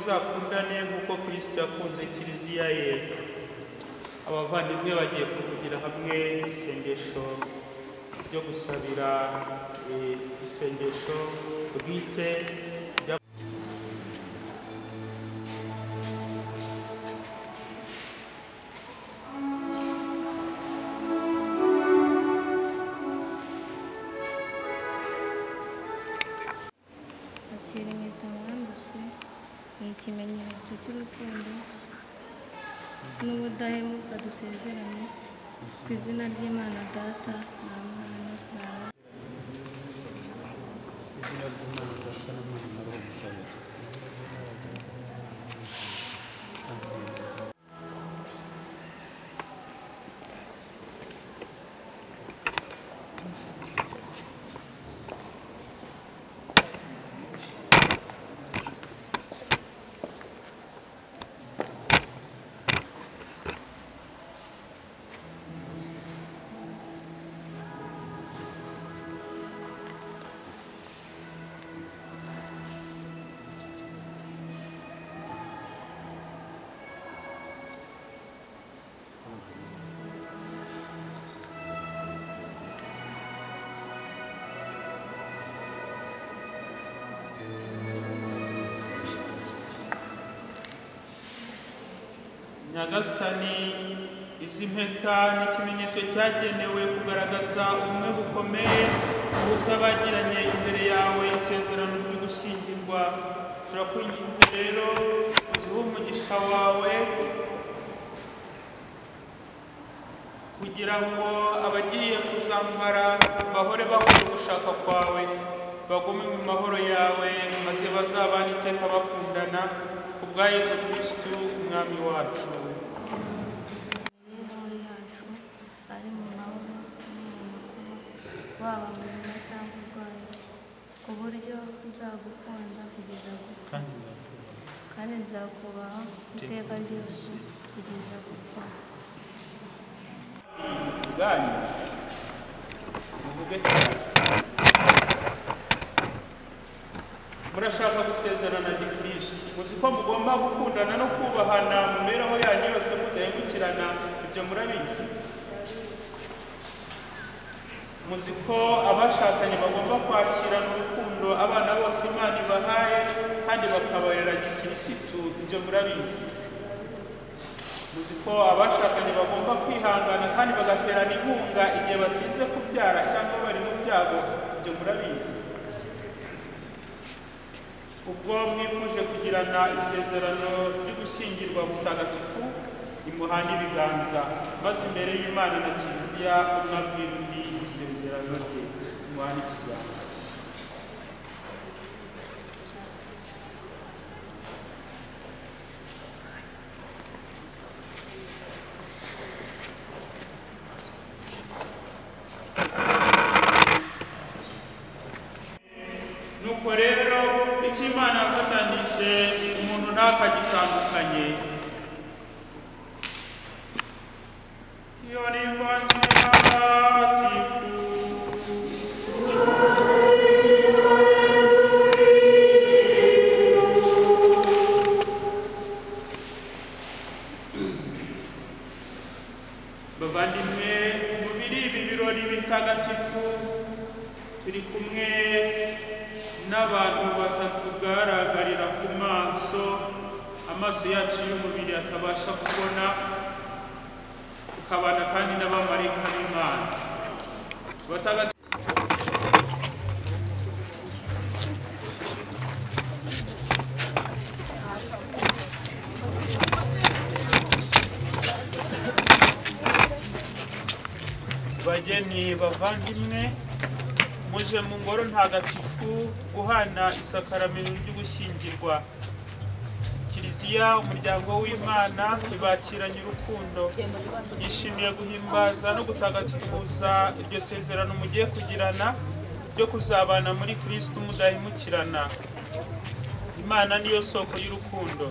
muzakundane nk'uko Kristo yakunze Kiliziya ye. Abavandimwe bagiye kuvugira hamwe isengesho ryo gusabira, isengesho bwite. Akira impeta wambitse ni ikimenyetso cy'urukundo n'ubudahemuka dusezeranye ku izina ry'Imana Data na Mwana na Roho. Izina ry'Imana Data na Mwana na Roho Mutagatifu. Nyagasani, izi mpeta ni ikimenyetso cyagenewe kugaragaza ubumwe bukomeye buhuza abagiranye imbere yawe isezerano ryo gushyingirwa. Turakwinginze rero uzihe umugisha wawe kugira ngo abagiye kuzambara bahore bakora ugushaka kwawe, bagume mu mahoro yawe, maze bazabane iteka bakundana ku bwa Yezu Kristu Umwami wacu. Imibereho yacu ari mu mahoro no mu makuba, waba muzima cyangwa urwaye, ku buryo nzagukunda kugeza gupfa, kandi nzakubaha iteka ryose kugeza gupfa. Ubwanyu muvuge cyane. Murashaka gusezerana gikristo, muzi ko mugomba gukundana no kubahana mu mibereho yanyu yose mudahemukirana, ibyo murabizi. Muzi ko abashakanye bagomba kwakirana urukundo abana bose Imana ibahaye kandi bakabarera gikirisitu, ibyo murabizi. Muzi ko abashakanye bagomba kwihangana kandi bagaterana inkunga igihe batinze kubyara cyangwa bari mu byago, ibyo murabizi. Ubwo mwifuje kugirana isezerano ryo gushyingirwa mutagatifu, nimuhane ibiganza maze imbere y'Imana na Kiliziya umwe abwira undi isezerano rye. Muhane ikiganza. Nuko rero icyo Imana yafatanije umuntu ntakagitandukanye. Iyo ni ivanjiri ntagatifu. Bavandimwe, mubiri ibi birori bitagatifu turi kumwe n'abantu batatugaragarira ku maso, amaso yacu y'umubiri atabasha kubona, tukabana kandi n'abamarayika b'Imana. Bageni bavandimwe, muje mu ngoro ntagatifu guhana isakaramento ry'ugushyingirwa. Kiliziya, umuryango w'Imana, ibakiranye urukundo, yishimiye guhimbaza no gutagatifuza iryo sezerano mugiye kugirana ryo kuzabana muri Kristo mudahemukirana. Imana niyo soko y'urukundo.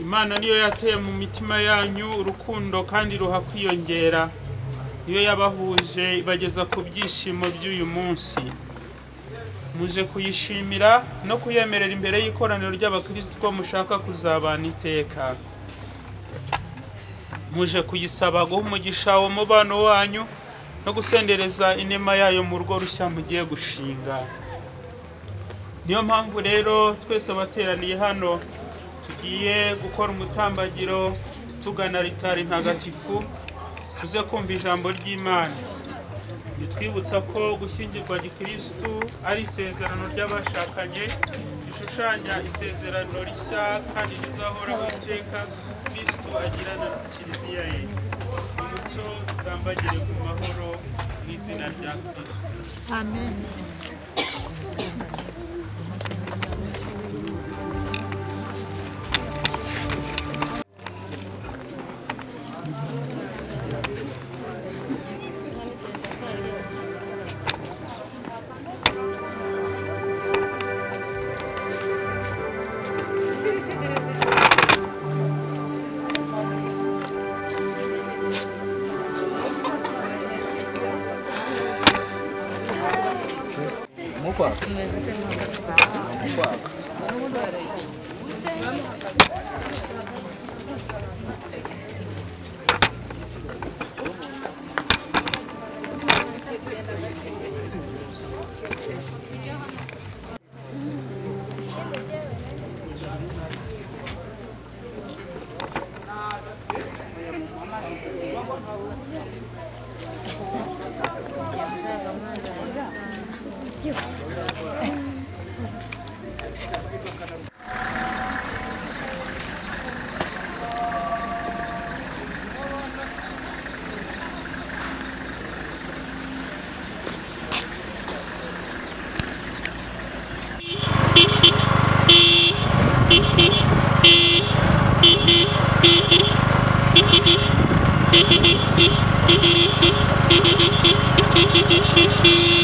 Imana niyo yateye mu mitima yanyu urukundo kandi ruha kwiyongera, niyo yabahuje ibageza ku byishimo by'uyu munsi. Muje kuyishimira no kuyemerera imbere y'ikoraniro ry'abakristo ko mushaka kuzabana iteka. Muje kuyisaba guha umugisha uwo mubano wanyu no gusendereza inema yayo mu rugo rushya mugiye gushinga. Niyo mpamvu rero twese abateraniye hano tugiye gukora umutambagiro tugana alitari ntagatifu, tuze kumva ijambo ry'Imana ritwibutsa ko gushyingirwa gikristu ari isezerano ry'abashakanye, rishushanya isezerano rishya kandi rizahoraho iteka Kristu agirana na Kiliziya ye. Umucyo tutambagire mu mahoro mu izina rya Kristu. Amen. Beep, beep, beep, beep, beep, beep, beep.